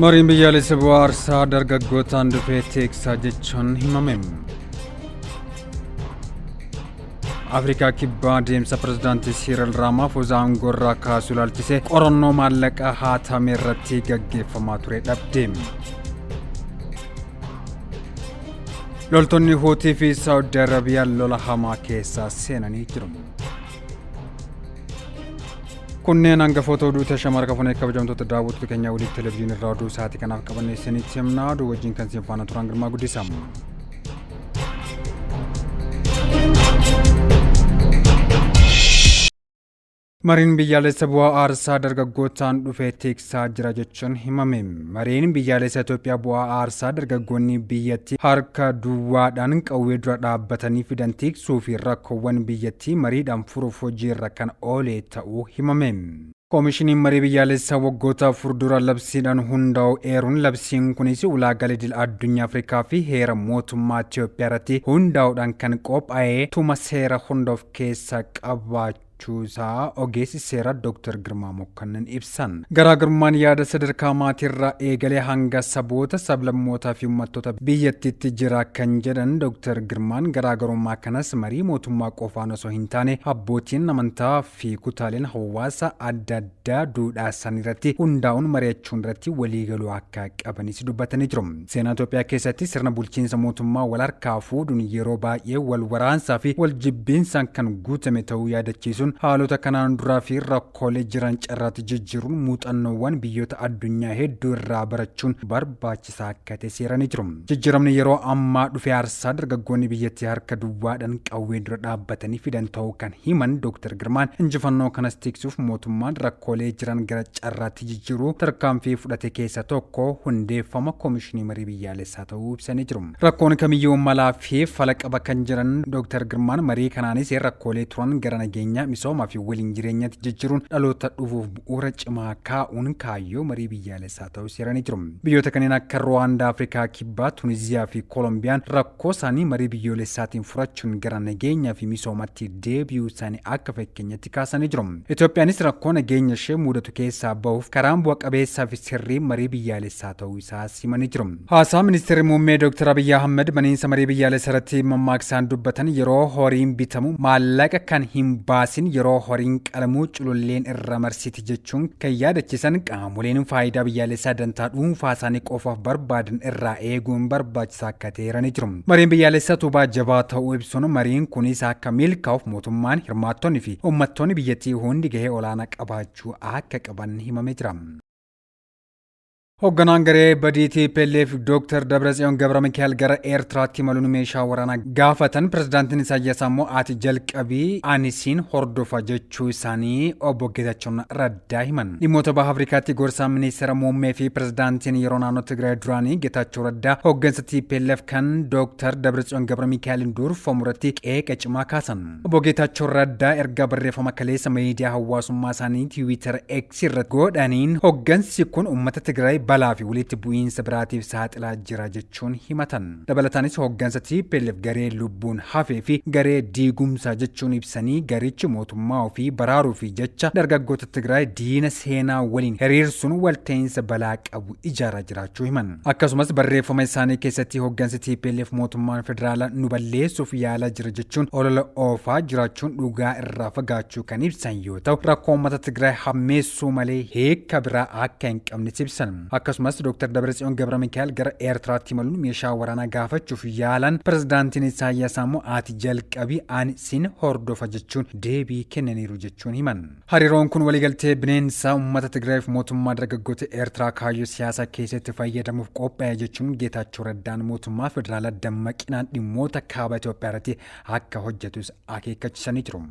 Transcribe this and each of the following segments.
Mariin biyyaalessa bu'aa aarsaa dargaggootaan dhufee teeksaa jechuun himame. Afrikaa Kibbaa deemsa pirezidaantii Siiril Raamaafoozaa aangoorraa kaasuu ilaalchisee qorannoo maallaqaa haatame irratti gaggeeffamaa ture dhabde. Loltoonni Huutii fi Saawudi Arabiyaa lola hamaa keessaa seenanii jiru. Kunneen hangafoota oduu tashama harka fuunee kabajamtoota daawwattoota keenya waliif televezyiinii irraa oduu sa'aatii kanaaf qabannee isinitti himna. Oduu wajjin kan isin faana turan Girmaa Guddisaa. Mariin biyyaalessa bu'aa aarsaa dargaggootaan dhufe tiksaa jira jechuun himame. Mariin biyyaalessa Itoophiyaa bu'aa aarsaa dargaggoonni biyyattii harka duwwaadhaan qawwee dura dhaabbatanii fidan tiksuu fi rakkoowwan biyyattii mariidhaan furuuf hojiirra kan oole ta'uu himame. Koomishiniin marii biyyaalessaa waggoota 4 dura labsiidhaan hundaa'uu eeruun labsiin kunis ulaagaalee idil addunyaa Afrikaa fi heera mootummaa Itoophiyaa irratti hundaa'uudhaan kan qophaa'e tuma seera hunda of keessaa qabaachuusaa ogeessi seeraa Dooktar Girmaa Mokkonnin ibsan. Garaagarummaan yaada sadarkaa maatiirraa eegalee hanga saboota, sablammootaa fi uummattoota biyyattiitti jira kan jedhan Dooktar Girmaan garaagarummaa kanas marii mootummaa qofaan osoo hin taane abbootiin amantaa fi kutaaleen hawaasa adda addaa duudhaa isaanii irratti hundaa'uun mari'achuun irratti waliigaluu akka qabanis dubbatanii jiru. Seenaa Itoophiyaa keessatti sirna bulchiinsa mootummaa wal harkaa fuudhuun yeroo baay'ee wal waraansaa fi wal jibbiinsaan kan guutame ta'uu yaadachiisuun haalota kanaan duraa fi rakkoolee jiran carraatti jijjiiruun muuxannoowwan biyyoota addunyaa hedduu irraa barachuun barbaachisaa akka ta'e seeranii jiru. Jijjiiramni yeroo ammaa dhufe aarsaa dargaggoonni biyyattii harka duwwaadhaan qawwee dura dhaabbatanii fidan ta'uu kan himan Dooktar Girmaan injifannoo kanas tiksuuf mootummaan rakkoolee jiran gara carraatti jijjiiruu tarkaanfii fudhate keessa tokko hundeeffama Koomishinii Marii Biyyaalessaa ta'uu ibsanii jiru. Rakkoon kamiyyuu malaa fi fala qaba kan jedhan Dooktar Girmaan marii kanaanis rakkoolee turan gara nageenyaa, misoomaa fi waliin jireenyaatti jijjiiruun dhaloota dhufuuf bu'uura cimaa kaa'uun kaayyoo marii biyyaalessaa ta'uu seeranii jiru. Biyyoota kanneen akka Ruwaandaa, Afrikaa Kibbaa, Tuniziyaa fi Kolombiyaan rakkoo isaanii marii biyyoolessaatiin furachuun gara nageenyaa fi misoomatti deebi'uu isaanii akka fakkeenyatti kaasanii jiru. Itoophiyaanis rakkoo nageenya ishee mudatu keessaa bahuuf karaan bu'a qabeessaa fi sirrii marii biyyaalessaa ta'uu isaa himanii jiru. Haasaa Ministeerri Muummee Dr. Abiyyi Ahmad baniinsa marii biyyaalessaa irratti mammaaksaan dubbatan yeroo horiin bitamu maallaqa kan hin baasin yeroo horiin qalamu cululleen irra marsiti jechuun kan yaadachiisan qaamoleen faayidaa biyyaalessaa dantaa dhuunfaa isaanii qofaaf barbaadan irraa eeguun barbaachisaa akka ta'e eeranii jiru. Mariin biyyaalessaa utubaa jabaa ta'uu ibsuun mariin kunis akka milkaa'uuf mootummaan, hirmaattonni fi uummattoonni biyyattii hundi gahee olaanaa qabaachuu akka qaban himamee jira. Hoogganaan garee badii TPLF Dr. Dabratsiyoon Gabramikaa'el gara Eertiraatti imaluun meeshaa waraanaa gaafatan pirezidaantiin Isaayyaas ammoo ati jalqabii ani siin hordofa jechuu isaanii obbo Geetachoon Raddaa himan. Dhimmoota Baha Afrikaatti gorsaan ministeera muummee fi pirezidaantiin yeroo naannoo Tigraay duraanii Geetaachoo Raddaa hooggansa TPLF kan Dr. Dabratsiyoon Gabramikaa'eliin durfamu irratti qeeqa cimaa kaasan. Obbo Geetaachoo Raddaa ergaa barreeffama kaleessa miidiyaa hawaasummaa isaanii Tiwiitar X irratti godhaniin hoggansi kun uummata Tigraay balaa fi walitti bu'iinsa biraatiif saaxilaa jira jechuun himatan. Dabalataanis hoggansa TPLF garee lubbuun hafee fi garee diigumsaa jechuun ibsanii garichi mootummaa ofii baraaruu fi jecha dargaggoota Tigraay diina seenaa waliin hiriirsuun walta'iinsa balaa qabu ijaaraa jiraachuu himan. Akkasumas barreeffama isaanii keessatti hoggansi TPLF mootummaan federaalaa nu balleessuuf yaalaa jira jechuun olola oofaa jiraachuun dhugaa irraa fagaachuu kan ibsan yoo ta'u rakkoo uummata Tigraay hammeessuu malee hiika biraa akka hin qabnes ibsan. Akkasumas Dr. Dabratsiyoon Gabramikaa'el gara Eertiraatti imaluun meeshaa waraanaa gaafachuuf yaalan pirezidaantiin Isaayyaas ammoo ati jalqabii ani sin hordofa jechuun deebii kennaniiru jechuun himan. Hariiroon kun waliigaltee bineensaa uummata Tigraayiif mootummaa dargaggoota Eertiraa kaayyoo siyaasaa keessatti fayyadamuuf qophaa'e jechuun Geetaachoo Raddaan mootummaa federaalaa dammaqinaan dhimmoota kaaba Itoophiyaa irratti akka hojjetus akeekkachisanii jiru.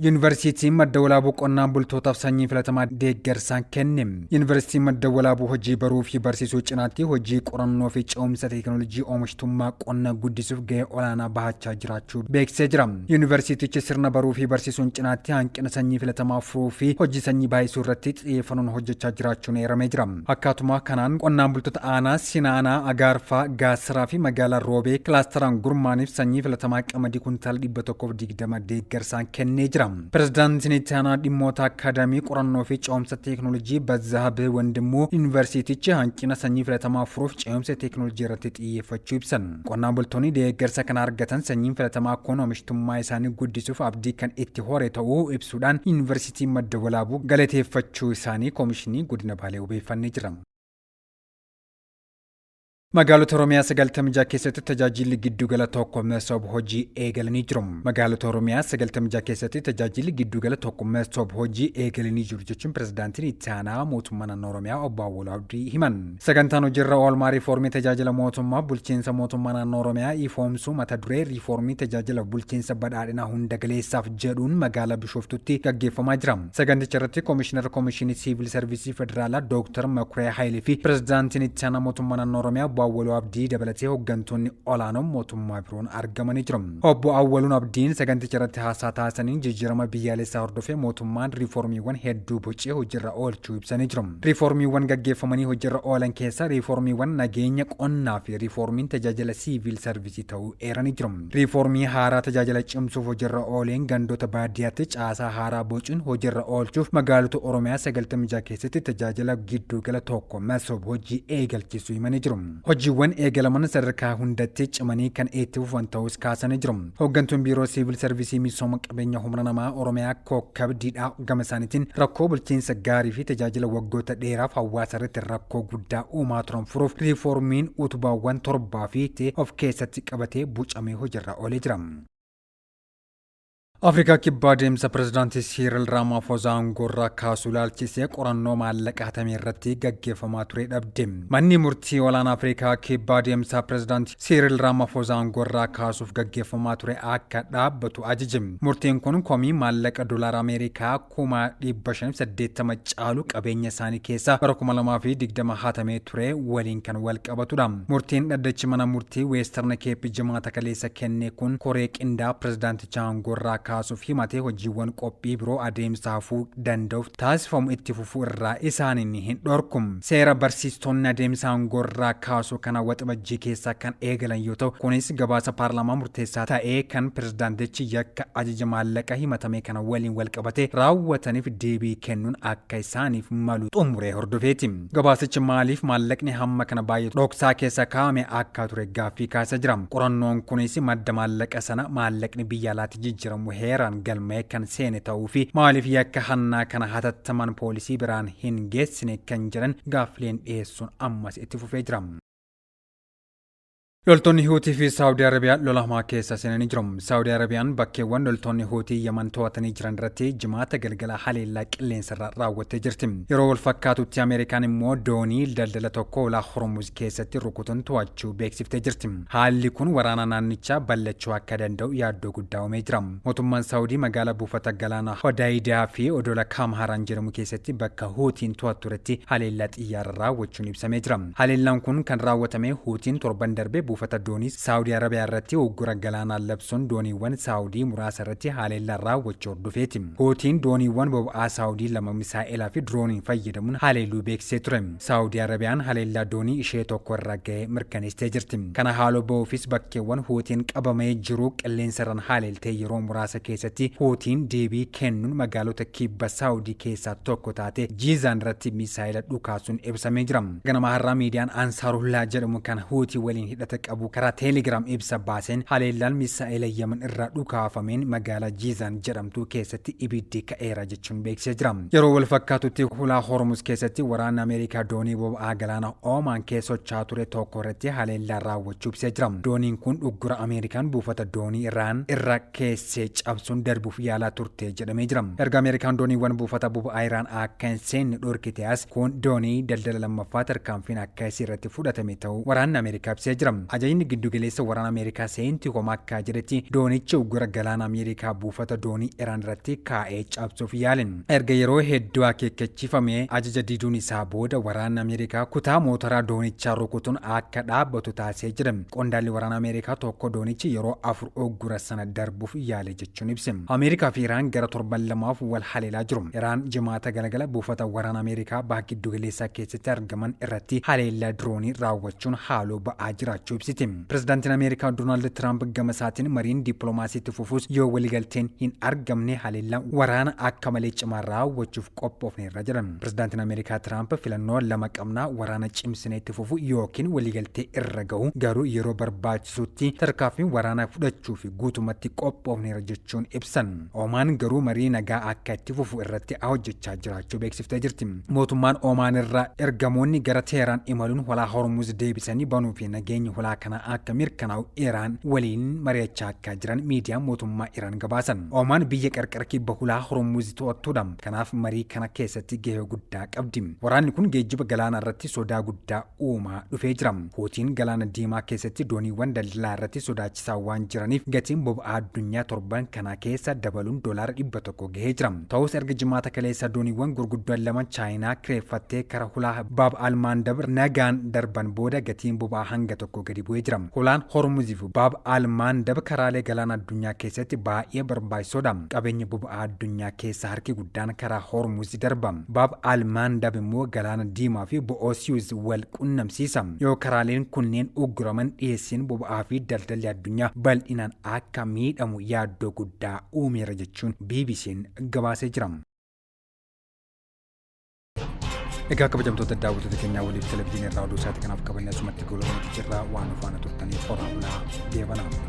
Yuunivarsiitiin Madda Walaabuu qonnaan bultootaaf sanyii filatamaa deeggarsaan kenne. Yuunivarsiitiin Madda Walaabuu hojii baruu fi barsiisuu cinaatti hojii qorannoo fi ce'umsa teekinooloojii oomishtummaa qonna guddisuuf gahee olaanaa bahachaa jiraachuu beeksisee jira. Yuunivarsiitichi sirna baruu fi barsiisuun cinaatti hanqina sanyii filatamaa furuu fi hojii sanyii baay'isuu irratti xiyyeeffannoon hojjechaa jiraachuun eeramee jira. Akkaatuma kanaan qonnaan bultoota aanaa Sinaanaa, Agaarfaa, Gaassaraa fi magaalaa Roobee kilaasteraan gurmaaniif sanyii filatamaa qamadii kuntaala 120 deeggarsaan kennee jira. jira. Pirezidaantiin itti aanaa dhimmoota akaadaamii, qorannoo fi ce'umsa teeknooloojii Bazzaabee Wandimmoo yuunivarsiitichi hanqina sanyii filatamaa furuuf ce'umsa teeknooloojii irratti xiyyeeffachuu ibsan. Qonnaan bultoonni deeggarsa kana argatan sanyiin filatamaa kun oomishtummaa isaanii guddisuuf abdii kan itti hore ta'uu ibsuudhaan yuunivarsiitii Madda Walaabuu galateeffachuu isaanii Koomishinii Godina Baalee obeeffannee jira. Magaalota Oromiyaa 96 keessatti tajaajilli giddugala tokko Mesob hojii eegalanii jiru. Magaalota Oromiyaa 96 keessatti tajaajilli giddugala tokko Mesob hojii eegalanii jiru jechuun pirezidaantiin itti aanaa mootummaa naannoo Oromiyaa obbo Awwaluu Abdii himan. Sagantaan hojiirra oolmaa riifoormii tajaajila mootummaa bulchiinsa mootummaa naannoo Oromiyaa ifoomsuu mata duree riifoormii tajaajila bulchiinsa badhaadhinaa hunda galeessaaf jedhuun magaalaa Bishooftutti gaggeeffamaa jira. Saganticha irratti Koomishinarri Koomishinii Siivil Sarvisii Federaalaa Dooktar Makuriyaa Hayilee fi pirezidaantiin itti aanaa mootummaa naannoo Oromiyaa obbo Awwaluu Abdii dabalatee hooggantoonni olaanoon mootummaa biroon argamanii jiru. Obbo Awwaluun Abdiin saganticha irratti haasaa taasisaniin jijjiirama biyyaalessaa hordofee mootummaan riifoormiiwwan hedduu bocee hojiirra oolchuu ibsanii jiru. Riifoormiiwwan gaggeeffamanii hojiirra oolan keessaa riifoormiiwwan nageenya qonnaa fi riifoormiin tajaajila siiviil sarvisii ta'uu eeranii jiru. Riifoormii haaraa tajaajila cimsuuf hojiirra ooleen gandoota baadiyyaatti caasaa haaraa bocuun hojiirra oolchuuf magaalota Oromiyaa 96 keessatti tajaajila giddugala tokko Mesob hojii eegalchiisuu himanii jiru. Hojiiwwan eegalaman sadarkaa hundatti cimanii kan itti fufan ta'us kaasanii jiru. Hooggantuun Biiroo Siivil Sarvisii Misooma Qabeenya Humna Namaa Oromiyaa Kookab Diidhaa gama isaaniitiin rakkoo bulchiinsa gaarii fi tajaajila waggoota dheeraaf hawaasa irratti rakkoo guddaa uumaa turan furuuf riifoormiin utubaawwan torbaa fi of keessatti qabatee bocamee hojiirra oolee jira. Afrikaa Kibbaa deemsa pirezidaantii Siiril Raamaafoozaa aangoorraa kaasuu ilaalchisee qorannoo maallaqa hatame irratti gaggeeffamaa ture dhabde. Manni murtii olaanaa Afrikaa Kibbaa deemsa pirezidaantii Siiril Raamaafoozaa aangoorraa kaasuuf gaggeeffamaa ture akka dhaabbatu ajaje. Murtiin kun komii maallaqa doolaara Ameerikaa 580,000 caalu qabeenya isaanii keessaa bara 2020 hatamee ture waliin kan wal qabatudha. Murtiin dhaddachi mana murtii Weestarn Keep jimaata kaleessa kenne kun koree qindaa pirezidaanticha aangoorraa kaasuuf himatee hojiiwwan qophii biroo adeemsa hafuu danda'uuf taasifamu itti fufuu irraa isaaniin hin dhorku. Seera barsiistonni adeemsa aangoorraa kaasuu kana waxabajjii keessaa kan eegalan yoo ta'u, kunis gabaasa paarlaamaa murteessaa ta'ee kan pirezidaantichi yakka ajaja maallaqa himatame kana waliin wal qabate raawwataniif deebii kennuun akka isaaniif malu xumuree hordofeeti. Gabaasichi maaliif maallaqni hamma kana baay'atu dhoksaa keessa kaa'ame akka ture gaaffii kaasaa jira. Qorannoon kunis madda maallaqa sana, maallaqni biyya alaatti jijjiiramu heeraan galma'ee kan seene ta'uu fi maaliif yakka hannaa kana hatattamaan poolisii biraan hin geessine kan jedhan gaaffileen dhiyeessuun ammas itti fufee jira. Loltoonni Huutii fi Saawudii Arabiyaa lola hamaa keessa seenanii jiru. Saawudii Arabiyaan bakkeewwan loltoonni Huutii Yaman to'atanii jiran irratti jimaata galgala haleellaa qilleensarraa raawwattee jirti. Yeroo wal fakkaatutti Ameerikaan immoo doonii daldala tokko ulaa Hormuz keessatti rukutuun to'achuu beeksiftee jirti. Haalli kun waraana naannichaa bal'achuu akka danda'u yaaddoo guddaa uumee jira. Mootummaan Saawudii magaalaa buufata galaanaa Hodaayidaa fi odola Kaamhaaraan jedhamu keessatti bakka Huutiin to'attu irratti haleellaa xiyyaara raawwachuun ibsamee jira. Haleellaan kun kan raawwatame Huutiin torban darbe buufata doonii Saawudii Arabiyaa irratti uggura galaanaa labsuun dooniiwwan Saawudii muraasa irratti haleellaa raawwachuu hordofeeti. Huutiin dooniiwwan boba'aa Saawudii lama misaa'elaa fi dirooniin fayyadamuun haleeluu beeksisee ture. Saawudii Arabiyaan haleellaa doonii ishee tokko irra ga'e mirkaneessitee jirti. Kana haaloo ba'uufis bakkeewwan Huutiin qabamee jiru qilleensarraan haleeltee yeroo muraasa keessatti Huutiin deebii kennuun magaalota kibba Saawudii keessaa tokko taate Jiizaan irratti misaa'ela dhukaasuun ibsamee jira. Ganama har'aa miidiyaan Ansaarullaa jedhamu kan Huutii waliin hidhata qabu karaa Teelegiraam ibsa baaseen haleellaan misaa'ela Yaman irraa dhukaafameen magaalaa Jiizaan jedhamtu keessatti ibiddi ka'eera jechuun beeksisee jira. Yeroo wal fakkaatutti hulaa Hormuz keessatti waraanni Ameerikaa doonii boba'aa galaana Oomaan keessa socho'aa ture tokko irratti haleellaa raawwachuu ibsee jira. Dooniin kun uggura Ameerikaan buufata doonii Iraan irra keessee cabsuun darbuuf yaalaa turte jedhamee jira. Erga Ameerikaan dooniiwwan buufata boba'aa Iraan akka hin seenne dhorkite as kun doonii daldala lammaffaa tarkaanfiin akka isii irratti fudhatame ta'uu waraanni Ameerikaa ibsee jira. Ajajni giddugaleessa waraana Ameerikaa Seentiikoom akka jedhetti doonichi uggura galaana Ameerikaa buufata doonii Iraan irratti kaa'ee cabsuuf yaale. Erga yeroo hedduu akeekkachiifamee ajaja diduun isaa booda waraanni Ameerikaa kutaa mootoraa doonichaa rukutuun akka dhaabbatu taasisee jira. Qondaalli waraana Ameerikaa tokko doonichi yeroo afur uggura sana darbuuf yaale jechuun ibse. Ameerikaa fi Iraan gara torban lamaaf wal haleelaa jiru. Iraan jimaata galgala buufata waraana Ameerikaa baha giddugaleessaa keessatti argaman irratti haleellaa diroonii raawwachuun haaloo ba'aa jiraachuu jiraachuu ibsiti. Pirezidaantiin Ameerikaa Doonaald Tiraamp gama isaatiin mariin dippiloomaasii itti fufuus yoo waliigalteen hin argamne haleellaa waraana akka malee cimaa raawwachuuf qophoofneerra jedhan. Pirezidaantiin Ameerikaa Tiraamp filannoo lama qabnaa, waraana cimsinee itti fufu yookiin waliigaltee irra gahu, garuu yeroo barbaachisutti tarkaanfii waraanaa fudhachuu fi guutumatti qophoofneerra jechuun ibsan. Omaan garuu marii nagaa akka itti fufu irratti hojjechaa jiraachuu beeksiftee jirti. Mootummaan Omaan irraa ergamoonni gara Teheraan imaluun hulaa Hormuz deebisanii banuu fi nageenyi hulaa kanaa akka mirkanaa'u Iraan waliin mari'achaa akka jiran miidiyaan mootummaa Iraan gabaasan. Omaan biyya qarqara kibba hulaa Hormuz to'attuudha. Kanaaf marii kana keessatti gahee guddaa qabdi. Waraanni kun geejjiba galaanaa irratti sodaa guddaa uumaa dhufee jira. Huutiin galaana diimaa keessatti dooniiwwan daldalaa irratti sodaachisaa waan jiraniif gatiin boba'aa addunyaa torban kana keessa dabaluun doolaara 100 gahee jira. Ta'us erga Jimaata kaleessa dooniiwwan gurguddoon lama Chaayinaa kireeffattee kara hulaa Baab al-Maandab nagaan darban booda gatiin boba'aa hanga tokko gadi bu'ee jira. Hulaan Hormuz fi Baab al-Maandab karaalee galaana addunyaa keessatti baay'ee barbaachisoodha. Qabeenya boba'aa addunyaa keessa harki guddaan karaa Hormuz darba. Baab al-Maandab immoo galaana Diimaa fi bo'oo Siyuuz wal qunnamsiisa. Yoo karaaleen kunneen ugguraman dhiyeessiin boba'aa fi daldalli addunyaa bal'inaan akka miidhamu yaaddoo guddaa uumeera jechuun BBC'n gabaasee jira. Egaa kabajamtoota daawwattoota keenyaa waliif televizyiinii irraa oduu isaati kanaaf qabannee asumatti goolabamti jirra, waan nu faana turtaniif horaa bulaa deebanaa.